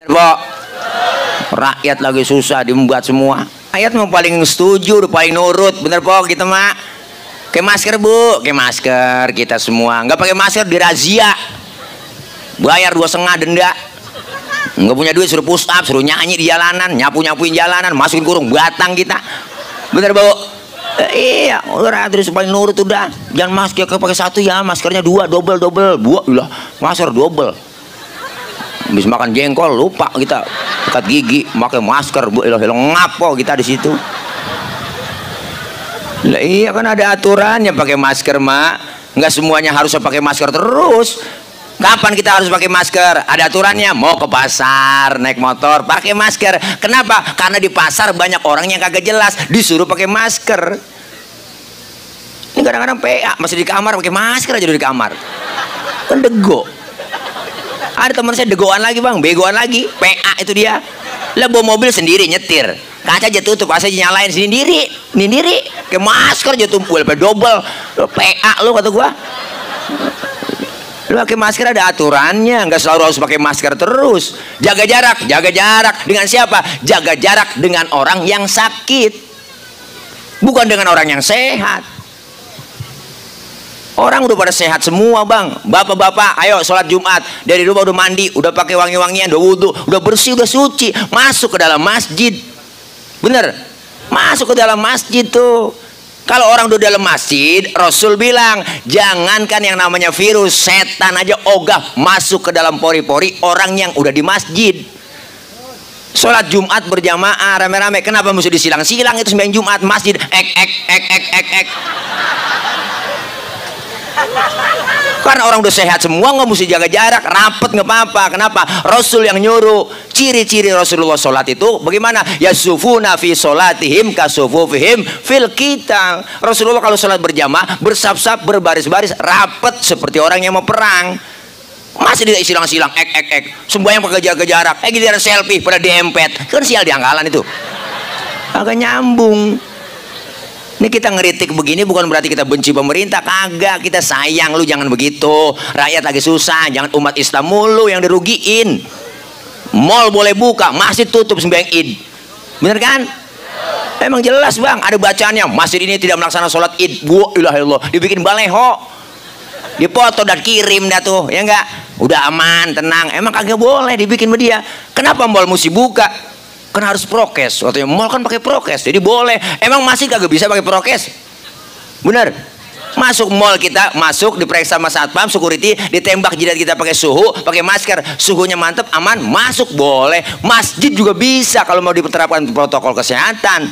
Pak, rakyat lagi susah dibuat semua. Ayat mau paling setuju, udah paling nurut, bener Pak kita mah. Pakai masker Bu, pakai masker kita semua. Nggak pakai masker dirazia, bayar 2,5 denda. Nggak punya duit suruh push up, suruh nyanyi di jalanan, nyapuin jalanan, masukin kurung batang kita. Bener Bu? Iya, udah terus paling nurut udah. Jangan masker pakai satu ya, maskernya dua, double. Buat lah, masker double. Habis makan jengkol lupa kita sikat gigi pakai masker Bu, ngapo kita di situ. Lah iya kan ada aturannya pakai masker mak, nggak semuanya harus pakai masker terus. Kapan kita harus pakai masker? Ada aturannya. Mau ke pasar naik motor pakai masker. Kenapa? Karena di pasar banyak orang yang kagak jelas disuruh pakai masker. Ini kadang-kadang PA masih di kamar pakai masker aja di kamar. Kan dego. Ada teman saya degoan lagi bang, begoan lagi, PA itu dia. Lah bawa mobil sendiri nyetir, kaca aja tutup, AC nyalain sendiri, ke masker aja tumpul, double, PA lu kata gua. Lu pakai masker ada aturannya, nggak selalu harus pakai masker terus. Jaga jarak dengan siapa? Jaga jarak dengan orang yang sakit, bukan dengan orang yang sehat. Orang udah pada sehat semua bang. Bapak-bapak ayo sholat Jumat dari rumah udah mandi, udah pakai wangi-wangian, udah wudhu, udah bersih, udah suci, masuk ke dalam masjid. Bener, masuk ke dalam masjid tuh. Kalau orang udah dalam masjid, Rasul bilang jangankan yang namanya virus, setan aja ogah masuk ke dalam pori-pori orang yang udah di masjid. Sholat Jumat berjamaah rame-rame, kenapa mesti disilang-silang itu sembahyang Jumat masjid? Ek. Karena orang udah sehat semua, nggak mesti jaga jarak, rapet nggak apa-apa. Kenapa? Rasul yang nyuruh. Ciri-ciri Rasulullah sholat itu bagaimana? Yasufuna fi sholatihim kasufufihim fil kita. Rasulullah kalau sholat berjamaah bersap-sap, berbaris-baris, rapet seperti orang yang mau perang. Masih tidak silang-silang, ek. Sembahyang pakai jaga jarak. Giliran selfie pada diempet, kan sial di angkalan itu. Agak nyambung. Ini kita ngeritik begini bukan berarti kita benci pemerintah, kagak. Kita sayang, lu jangan begitu. Rakyat lagi susah, jangan umat Islam mulu yang dirugiin. Mall boleh buka, masjid tutup sembahyang Id. Bener kan? Emang jelas bang, ada bacaannya. Masjid ini tidak melaksanakan sholat Id. Ilahilallah, dibikin baleho, dipoto dan kirim dah tuh, ya enggak? Udah aman, tenang. Emang kagak boleh dibikin sama dia. Kenapa mall mesti buka? Kan harus prokes, waktunya mall kan pakai prokes, jadi boleh. Emang masih kagak bisa pakai prokes? Bener? Masuk mall kita, masuk diperiksa sama satpam, security, ditembak jidat kita pakai suhu, pakai masker, suhunya mantep, aman, masuk boleh. Masjid juga bisa kalau mau diterapkan protokol kesehatan.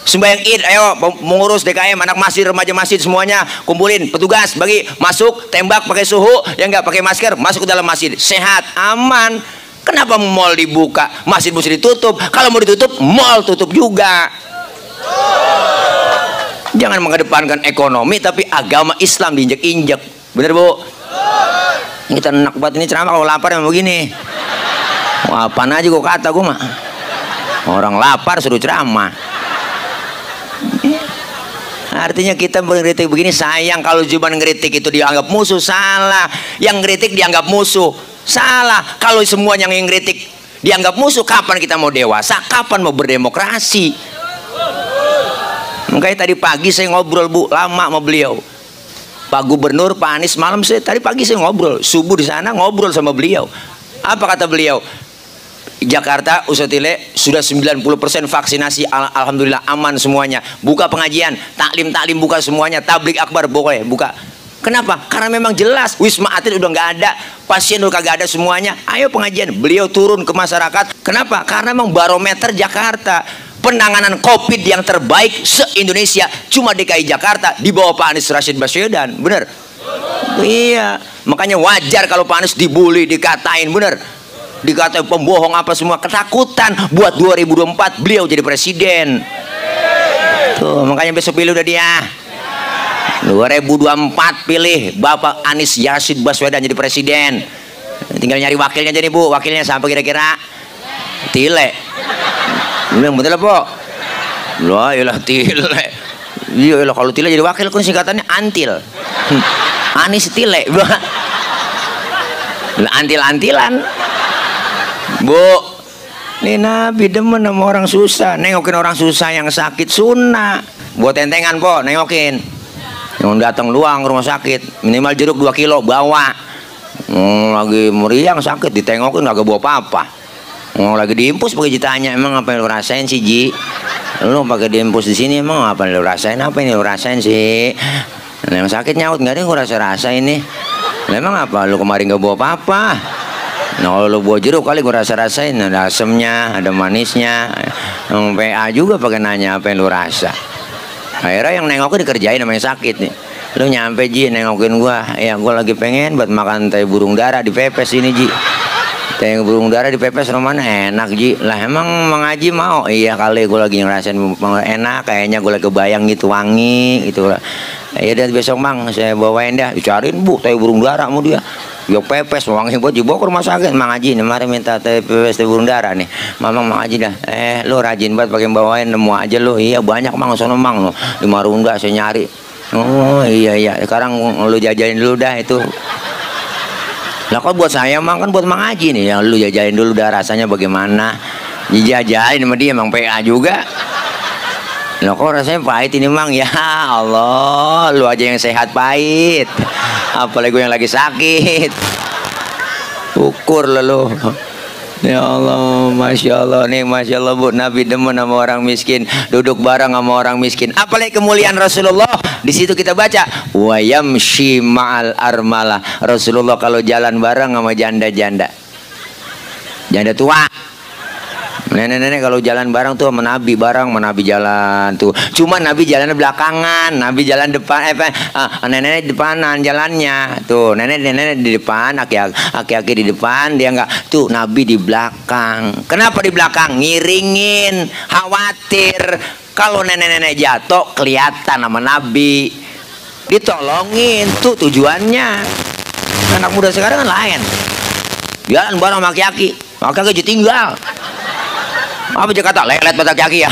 Sembahyang Id, ayo mengurus DKM, anak masjid, remaja masjid semuanya kumpulin, petugas bagi masuk, tembak pakai suhu, yang nggak pakai masker masuk ke dalam masjid, sehat, aman. Kenapa mall dibuka, masjid mesti ditutup? Kalau mau ditutup, mall tutup juga. Jangan mengedepankan ekonomi tapi agama Islam diinjek-injek. Bener Bu? Kita enak banget ini ceramah kalau lapar emang begini. Wah, apaan aja gua kata gua mah. Orang lapar suruh ceramah. Artinya kita mengkritik begini sayang. Kalau cuma ngeritik itu dianggap musuh, salah. Yang ngeritik dianggap musuh, salah. Kalau semuanya yang ngeritik dianggap musuh, kapan kita mau dewasa? Kapan mau berdemokrasi? Makanya tadi pagi saya ngobrol Bu lama sama beliau, Pak Gubernur, Pak Anies. Malam tadi pagi saya ngobrol, subuh di sana ngobrol sama beliau. Apa kata beliau? Jakarta Usatile sudah 90% vaksinasi, alhamdulillah aman semuanya. Buka pengajian, taklim buka semuanya, tablik akbar boleh buka. Kenapa? Karena memang jelas Wisma Atlet udah nggak ada, pasien udah kagak ada semuanya. Ayo pengajian, beliau turun ke masyarakat. Kenapa? Karena memang barometer Jakarta, penanganan COVID yang terbaik se-Indonesia cuma DKI Jakarta di bawah Pak Anies Rashid Baswedan. Bener? Iya. Makanya wajar kalau Pak Anies dibully, dikatain, bener? Dikatain pembohong apa semua, ketakutan buat 2024 beliau jadi presiden. Tuh, makanya besok pilih udah dia. 2024 pilih Bapak Anies Rashid Baswedan jadi presiden. Tinggal nyari wakilnya aja nih Bu. Wakilnya sampai kira-kira Tile. Yang betul apa? Lah iyalah Tile. Iya kalau Tile jadi wakil kan singkatannya Antil. Anies Tile. Antil-antilan. Bu, ini Nabi demen sama orang susah. Nengokin orang susah yang sakit sunnah. Buat tentengan po, nengokin. Yang datang luang rumah sakit, minimal jeruk 2 kilo bawa. Lagi meriang sakit ditengokin kagak bawa apa-apa. Lagi diimpus pakai ditanya, emang apa yang lu rasain sih Ji? Lu pakai diimpus di sini emang apa yang lu rasain? Apa yang lu rasain sih? Nah, yang sakit nyaut nggak ada yang gua rasa ini. Nah, emang apa? Lu kemarin gak bawa apa-apa. Nah, kalau lu bawa jeruk kali gua rasain, ada asemnya, ada manisnya. Yang PA juga pakai nanya apa yang lu rasa. Akhirnya yang nengokin dikerjain sama yang sakit nih. Lu nyampe Ji nengokin gua, ya gua lagi pengen buat makan teh burung dara di pepes ini Ji. Teh burung dara di pepes mana enak Ji. Lah emang Mang Haji mau? Iya kali gua lagi ngerasain enak, kayaknya gua lagi kebayang gitu wangi gitu. Ya udah besok Mang saya bawain dah. Dicariin Bu teh burung dara mau dia. Ya pepes wangi buat dibawa ke rumah sakit. Mang Haji nih mari minta teh pepes teh burung dara nih. Mang Haji dah. Lu rajin banget pakai bawain nemu aja lu. Iya banyak Mang sono Mang lu. Di Marunda saya nyari. Oh iya sekarang lu jajanin dulu dah itu. Lah kok buat saya Mang kan buat Mang Haji nih yang lu jajanin dulu dah rasanya bagaimana. Dijajain sama dia Mang PA juga. Lah kok rasanya pahit ini Mang? Ya Allah, lu aja yang sehat pahit. Apalagi gue yang lagi sakit. Ukur lah lu. Ya Allah, Masya Allah nih, Masya Allah Bu, Nabi demen sama orang miskin, duduk bareng sama orang miskin. Apalagi kemuliaan Rasulullah. Di situ kita baca, wa yamshi ma'al armalah. Rasulullah kalau jalan bareng sama janda-janda, janda tua. Nenek-nenek kalau jalan bareng tuh sama Nabi bareng, sama Nabi jalan tuh. Cuma Nabi jalan belakangan, Nabi jalan depan. Nenek depanan jalannya tuh. Nenek di depan, aki-aki di depan, dia enggak. Tuh Nabi di belakang. Kenapa di belakang? Ngiringin, khawatir kalau nenek-nenek jatuh kelihatan sama Nabi. Ditolongin tuh tujuannya. Anak muda sekarang kan lain. Jalan bareng sama aki-aki, aki-aki ditinggal. Apa dia kata lelet pada kaki ya.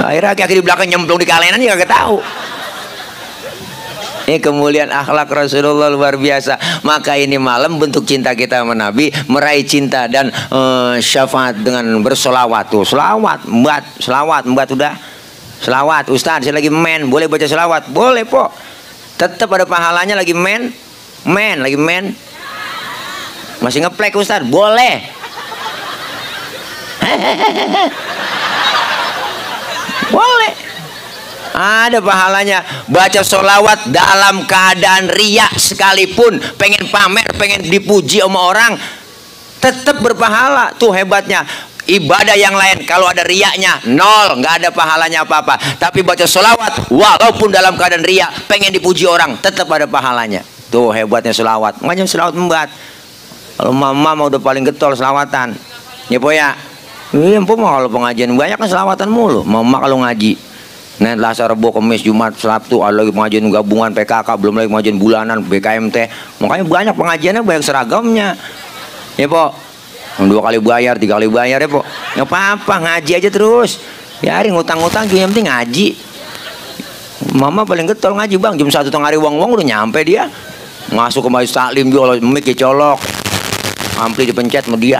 Akhirnya kaki di belakang nyemplung di kalenan ya gak tahu. Ini kemuliaan akhlak Rasulullah luar biasa. Maka ini malam bentuk cinta kita sama Nabi, meraih cinta dan syafaat dengan bersolawat tuh. Selawat mbak udah. Selawat Ustaz saya lagi boleh baca selawat? Boleh po. Tetap ada pahalanya lagi lagi masih ngeplek Ustaz? Boleh. Boleh, ada pahalanya. Baca sholawat dalam keadaan riya sekalipun, pengen pamer, pengen dipuji sama orang, tetap berpahala. Tuh hebatnya. Ibadah yang lain kalau ada riyanya nol, nggak ada pahalanya apa-apa. Tapi baca sholawat walaupun dalam keadaan riya, pengen dipuji orang, tetap ada pahalanya. Tuh hebatnya sholawat. Makanya sholawat membuat. Kalau mama udah paling getol selawatan ya po ya. Iya, kalau pengajian banyak kan selawatan mulu. Mama kalau ngaji, Nen Selasa, Rebo, Kamis, Jumat, Sabtu, ada lagi pengajian gabungan PKK, belum lagi pengajian bulanan BKMT. Makanya banyak pengajiannya, banyak seragamnya. Ya po, 2 kali bayar, 3 kali bayar ya po. Nggak apa-apa, ngaji aja terus. Ya hari ngutang-ngutang juga yang penting ngaji. Mama paling getol ngaji Bang, jam 1 tengah hari udah nyampe dia. Masuk ke majelis taklim juga, mic colok, ampli dipencet sama dia.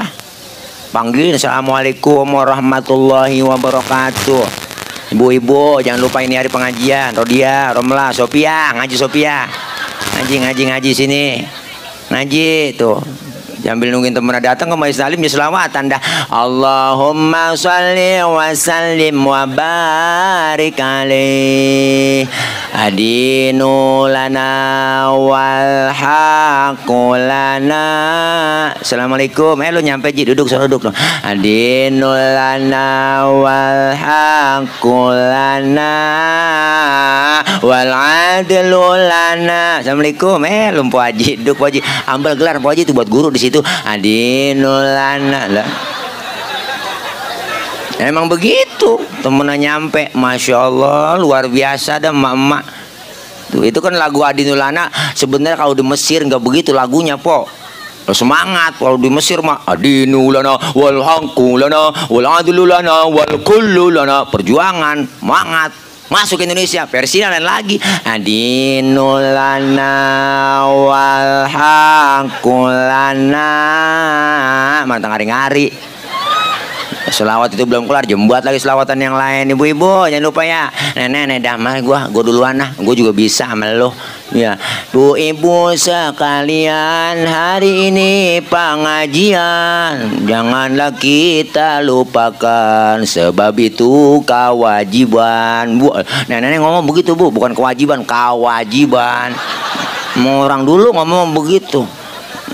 Panggil assalamualaikum warahmatullahi wabarakatuh. Ibu-ibu jangan lupa ini hari pengajian. Rodia, Romla, Sophia, ngaji Sophia. Ngaji sini. Ngaji tuh. Sambil nungguin temen datang ke majelis taklim ya selawatan dah. Allahumma sholli wa sallim wa barik alaih. Adinu lana wal haqqu lana. Assalamualaikum. Lu nyampe Ji, duduk duduk. Adinu lana wal haqqu lana wal adlu lana. Assalamualaikum. Lu Po Haji, duduk Po Haji. Ambil gelar Po Haji itu buat guru di situ. Adinulana lah. Emang begitu temennya nyampe, Masya Allah luar biasa dah emak-emak. Tuh itu kan lagu Adinulana. Sebenarnya kalau di Mesir nggak begitu lagunya po. Semangat kalau di Mesir mah Adinulana wal haqqu lana wal adlu lana wal kullu lana. Perjuangan, semangat. Masuk ke Indonesia, versinya lain lagi. Adinulana wal haqqulana. Mantang ngari-ngari. Selawat itu belum kelar, jembuat lagi selawatan yang lain. Ibu-ibu jangan lupa ya. Nenek dah mah gua duluan nah. Gua juga bisa sama lo. Ya, Bu ibu sekalian, hari ini pengajian janganlah kita lupakan, sebab itu kewajiban. Bu, nenek ngomong begitu Bu, bukan kewajiban, kewajiban. Orang dulu ngomong begitu.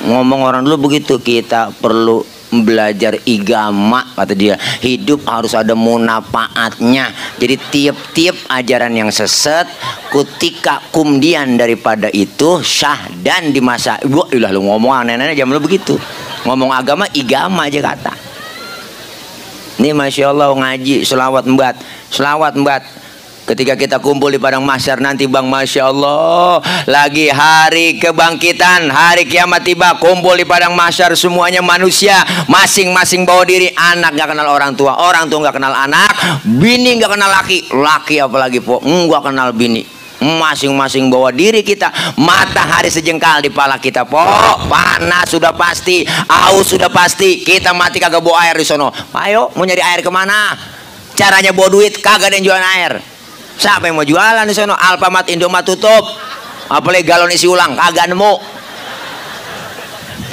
Ngomong orang dulu begitu, kita perlu belajar igama, kata dia. Hidup harus ada munafaatnya. Jadi tiap-tiap ajaran yang sesat, kutika kumdian daripada itu syah dan di masa ibu. Ilah lu ngomong nenek jam lu begitu. Ngomong agama igama aja kata. Ini masya Allah ngaji selawat mbat. Ketika kita kumpul di padang mahsyar nanti bang, masya Allah, lagi hari kebangkitan, hari kiamat tiba, kumpul di padang mahsyar semuanya manusia, masing-masing bawa diri. Anak gak kenal orang tua gak kenal anak, bini gak kenal laki apalagi po gak kenal bini. Masing-masing bawa diri kita, matahari sejengkal di pala kita po, panas sudah pasti, aus sudah pasti, kita mati kagak bawa air di sono. Ayo mau nyari air kemana? Caranya bawa duit, kagak ada yang jualan air. Siapa yang mau jualan di sono? Alfamart, Indomaret tutup. Apalagi galon isi ulang kagak nemu.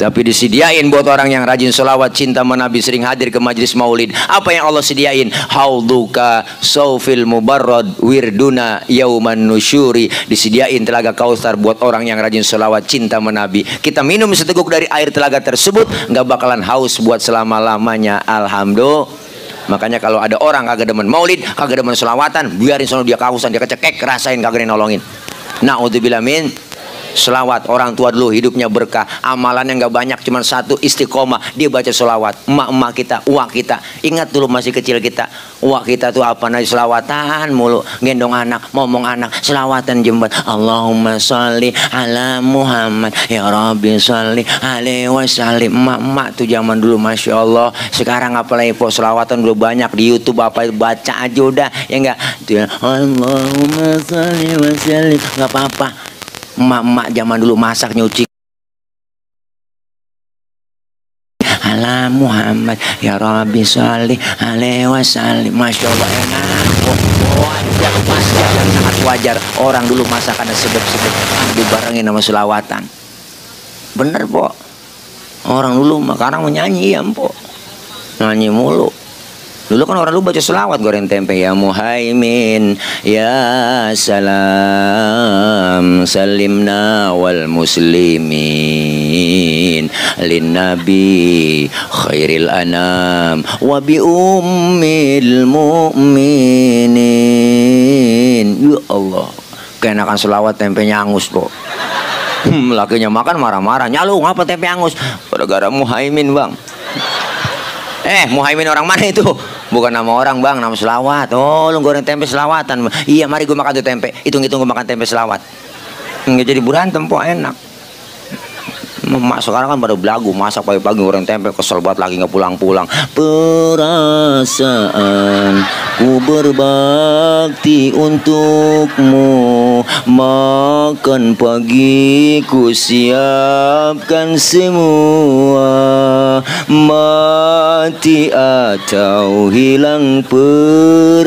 Tapi disediain buat orang yang rajin sholawat, cinta Nabi, sering hadir ke majelis maulid. Apa yang Allah sediain? Hauduka saufil mubarrad wirduna yauman nusyuri. Disediain telaga Kausar buat orang yang rajin sholawat, cinta Nabi. Kita minum seteguk dari air telaga tersebut, nggak bakalan haus buat selama-lamanya. Alhamdulillah. Makanya kalau ada orang kagak demen maulid, kagak demen selawatan, biarin sono dia kausan, dia kecekek, rasain kagak nolongin. Na'udzubillah min selawat. Orang tua dulu hidupnya berkah, amalannya nggak banyak, cuma satu, istiqomah, dia baca selawat. Emak-emak kita, uak kita, ingat dulu masih kecil kita, uak kita tuh apa nih, selawatan mulu, gendong anak, ngomong anak, selawatan jembat. Allahumma sholli ala Muhammad, ya Rabbi sholli alaihi wasallim. Emak-emak tuh zaman dulu masya Allah. Sekarang apalagi po selawatan dulu banyak di YouTube, apa baca aja udah, ya enggak. Allahumma sholli wasallim, nggak apa-apa. Emak-emak zaman dulu masak nyuci ala Muhammad ya Rabbi sholli alaihi wasallim. Masya Allah enak. Wajar, wajar, sangat wajar. Orang dulu masakannya sedap-sedap dibarengin sama selawatan. Bener po. Orang dulu sekarang menyanyi ya po, nyanyi mulu. Dulu kan orang dulu baca selawat, goreng tempe ya Muhaimin ya salam salimna wal muslimin lin nabi khairil anam wa bi ummil mu'minin. Ya Allah, keenakan selawat tempenya angus po. Lakinya makan marah-marah, nyalu ngapa tempe angus? Gara-gara Muhaimin bang. Muhaimin orang mana itu? Bukan nama orang bang, nama selawat. Oh lu goreng tempe selawatan. Iya mari gue makan tuh tempe. Hitung-hitung gue makan tempe selawat. Nggak jadi berantem po, enak. Mak sekarang kan pada belagu, masak pagi-pagi goreng tempe, kesel banget lagi nggak pulang-pulang. Perasaan ku berbakti untukmu, makan pagi ku siapkan semua, mati atau hilang perasaanmu,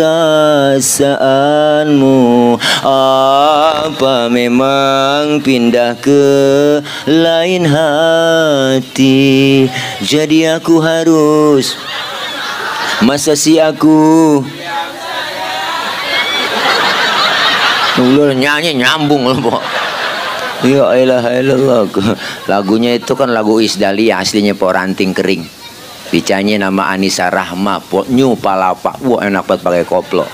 apa memang pindah ke lain hati, jadi aku harus masa si aku lu nyanyi nyambung lu po. Ya ilaha illallah. Lagunya itu kan lagu Isdalia aslinya po, Ranting Kering, dicanya nama Anissa Rahma po, Nyu Palapa. Wah enak banget pakai koplo.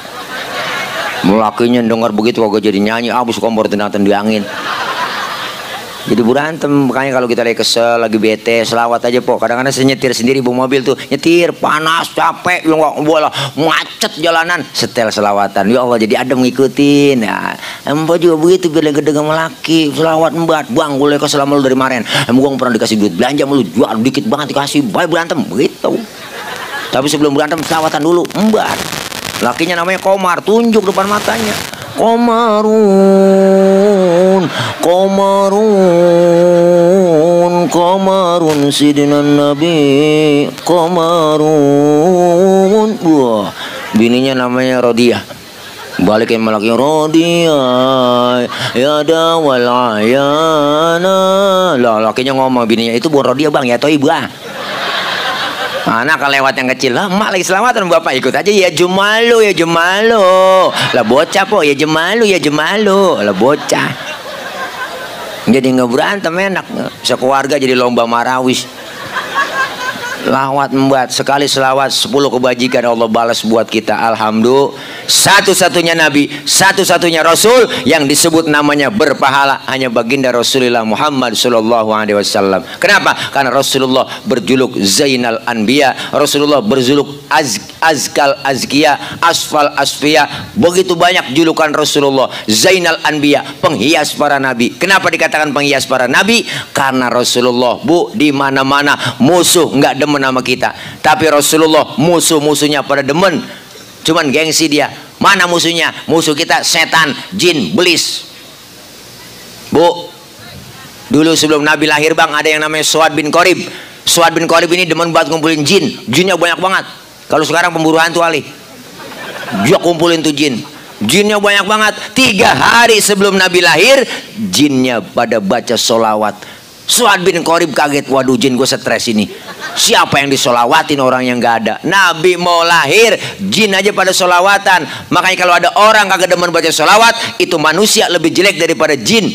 Melakinya dengar begitu kok jadi nyanyi, abis kompor tenang di angin. Jadi berantem. Makanya kalau kita lagi kesel, lagi bete, selawat aja po. Kadang-kadang saya nyetir sendiri bawa mobil tuh, nyetir panas capek, lu nggak boleh macet jalanan, setel selawatan. Ya Allah jadi adem ngikutin. Nah, empo juga begitu biar gede sama laki, selawat embat, bang boleh kesel sama lu dari kemarin. Gua pernah dikasih duit belanja sama lu, jual dikit banget dikasih, baik berantem begitu. Tapi sebelum berantem selawatan dulu embat. Lakinya namanya Komar, tunjuk depan matanya. Komarun, Komarun, Komarun sidina Nabi, Komarun. Wah, bininya namanya Rodiah. Balikin malaki Rodiah, ya dawal ayana. Lah lakinya ngomong bininya, itu bukan Rodiah bang, ya toib bang. Anak lewat yang kecil lah, emak lagi selamatan, bapak ikut aja, ya Jumalu, ya Jumalu. Lah bocah po, ya Jumalu, ya Jumalu. Lah bocah. Jadi nggak berantem, enak. Sekeluarga jadi lomba marawis. Lawat membuat sekali selawat 10 kebajikan Allah balas buat kita. Alhamdulillah, satu-satunya nabi, satu-satunya rasul yang disebut namanya berpahala hanya baginda Rasulullah Muhammad sallallahu alaihi wasallam. Kenapa? Karena Rasulullah berjuluk Zainal Anbiya, Rasulullah berjuluk Azkal Azkiya, Asfal Asfiya. Begitu banyak julukan Rasulullah. Zainal Anbiya, penghias para nabi. Kenapa dikatakan penghias para nabi? Karena Rasulullah, Bu, di mana-mana musuh nggak demen nama kita, tapi Rasulullah musuh-musuhnya pada demen, cuman gengsi dia. Mana musuhnya? Musuh kita setan, jin, belis. Bu, dulu sebelum Nabi lahir bang, ada yang namanya Suad bin Qorib. Suad bin Qorib ini demen buat ngumpulin jin. Jinnya banyak banget. Kalau sekarang pemburu hantu alih, dia kumpulin tuh jin. Jinnya banyak banget. 3 hari sebelum Nabi lahir, jinnya pada baca solawat. Suad bin Qorib kaget, waduh jin gue stres ini. Siapa yang disolawatin orang yang gak ada? Nabi mau lahir, jin aja pada solawatan. Makanya kalau ada orang kagak demen baca solawat, itu manusia lebih jelek daripada jin.